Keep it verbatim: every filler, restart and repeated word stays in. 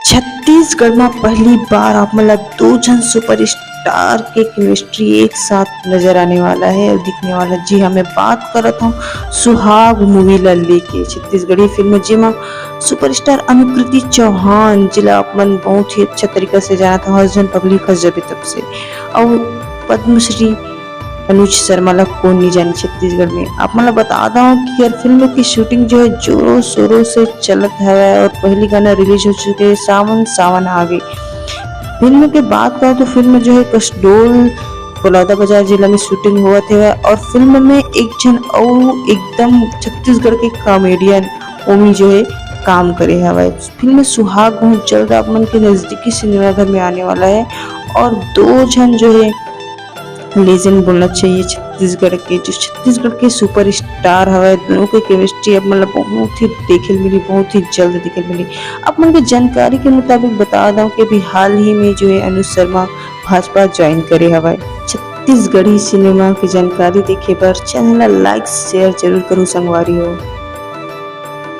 छत्तीसगढ़ में पहली बार आप मन ला दो झन सुपरस्टार के केमिस्ट्री एक साथ नजर आने वाला है और दिखने वाला। जी हाँ, मैं बात करत हूँ सुहाग मूवी ला लेके। छत्तीसगढ़ी फिल्म, जेमा सुपरस्टार अनुकृति चौहान, जिला आप मन बहुत ही अच्छा तरीका से जानत हो, हर झन पगली फंस जाबे तब से, और पद्मश्री अनुज शर्मा ला कौन नहीं जानी छत्तीसगढ़ में। आप मन ला बता दो कि यार, फिल्म की शूटिंग जो है जोरों शोरों से चलत है और पहली गाना रिलीज हो चुके हैं, सावन सावन आ गई। फिल्म के बात करो तो फिल्म जो है कसडोल बलौदाबाजार जिला में शूटिंग हुआ थे और फिल्म में एक झन और एकदम छत्तीसगढ़ के कॉमेडियन ओमी जो है काम करे हवय। फिल्म सुहाग बहुत जल्द आप मन के नजदीकी सिनेमाघर में आने वाला है और दो झन जो है लेजेंड बोलना चाहिए छत्तीसगढ़ के, जो छत्तीसगढ़ के सुपरस्टार हवय, दोनों के केमिस्ट्री अब मतलब बहुत ही देखे मिली, बहुत ही जल्द देखे मिली। आप मन के जानकारी के मुताबिक बता दो कि अभी हाल ही में जो है अनुज शर्मा भाजपा ज्वाइन करे हवय। छत्तीसगढ़ी सिनेमा की जानकारी देखे बर चैनल ला लाइक शेयर जरूर करू संगवारी हो।